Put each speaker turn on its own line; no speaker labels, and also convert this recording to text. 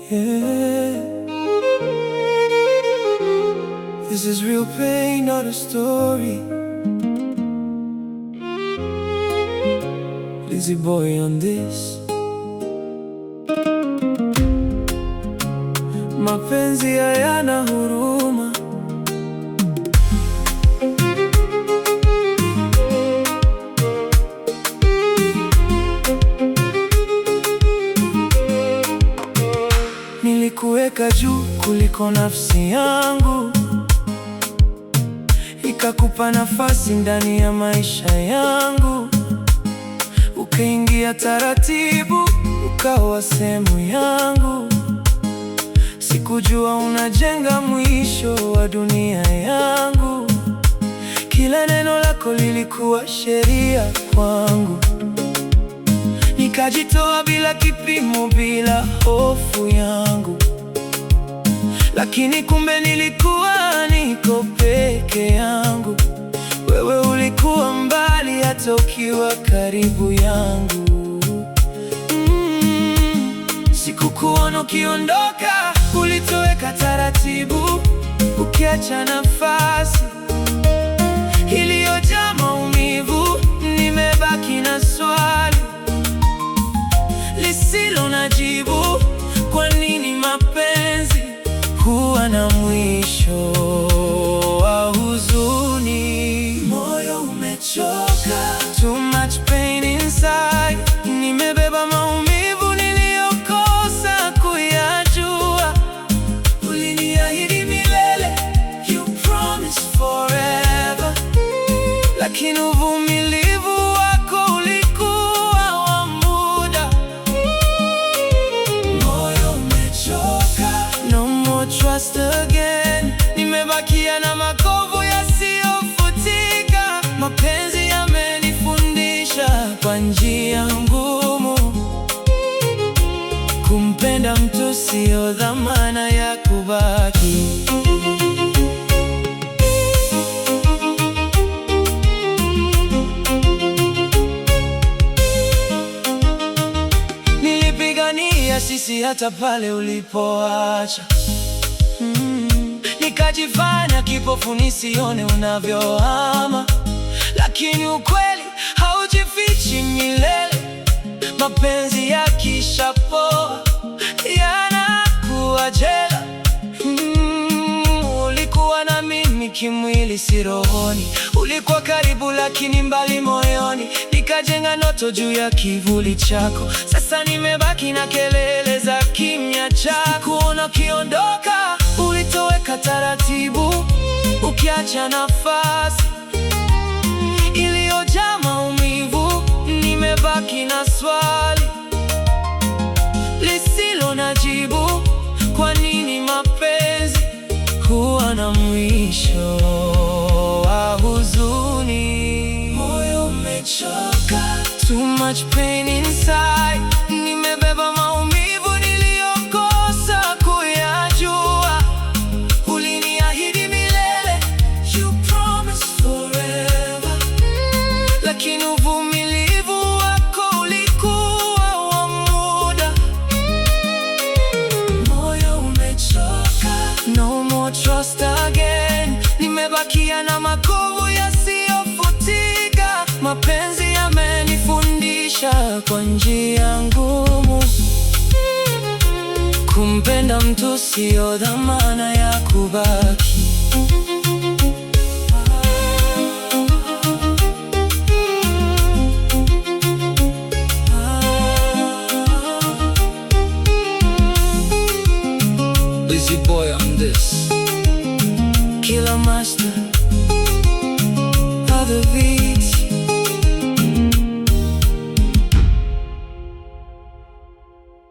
Yeah. This is real pain, not a story. Lizzy boy on this. Mapenzi hayana huruma. Nilikuweka juu kuliko nafsi yangu, ikakupa nafasi ndani ya maisha yangu. Ukaingia taratibu, ukawa sehemu yangu. Sikujua unajenga mwisho wa dunia yangu. Kila neno lako lilikuwa sheria kwangu. Nikajitoa bila kipimo, bila hofu yangu. Lakini kumbe nilikuwa niko peke yangu. Wewe ulikuwa mbali hata ukiwa karibu yangu. Sikukuona ukiondoka, ulitoweka taratibu, ukiacha nafasi iliyojaa maumivu. Nimebaki na swali lisilo na jibu: kwa nini mapenzi huwa na mwisho wa huzuni? Moyo umechoka, too much pain inside. Nimebeba maumivu niliyokosa kuyajua. Uliniahidi milele, you promised forever, lakini uvumilivu wako ulikuwa wa muda. Moyo umechoka, no more trust again. Nimebakia na makovu yasiyofutika. Mapenzi yamenifundisha kwa njia ngumu, kumpenda mtu sio dhamana ya kubaki. Nilipigania sisi hata pale ulipoacha. Nikajifanya kipofu nisione unavyohama, lakini ukweli haujifichi milele. Mapenzi yakishapoa yanakuwa jela. Ulikuwa na mimi kimwili, si rohoni. Ulikuwa karibu lakini mbali moyoni. Nikajenga ndoto juu ya kivuli chako. Sasa nimebaki na kelele za kimya chako. Kuona ukiondoka, ulitoweka taratibu, ukiacha nafasi iliyojaa maumivu. Nimebaki na swali lisilo na jibu: kwa nini mapenzi huwa na mwisho wa huzuni? Moyo umechoka, too much pain inside. Nimebeba maumivu niliyokosa kuyajua. Uliniahidi milele, you promised forever, lakini uvumilivu wako ulikuwa wa muda. Moyo umechoka, no more trust again. Nimebakia na makovu yasiyofutika. Mapenzi yamenifundisha kwa njia ngumu, kumpenda mtu sio dhamana ya kubaki.
Lizzy boy on this.
Killer Master.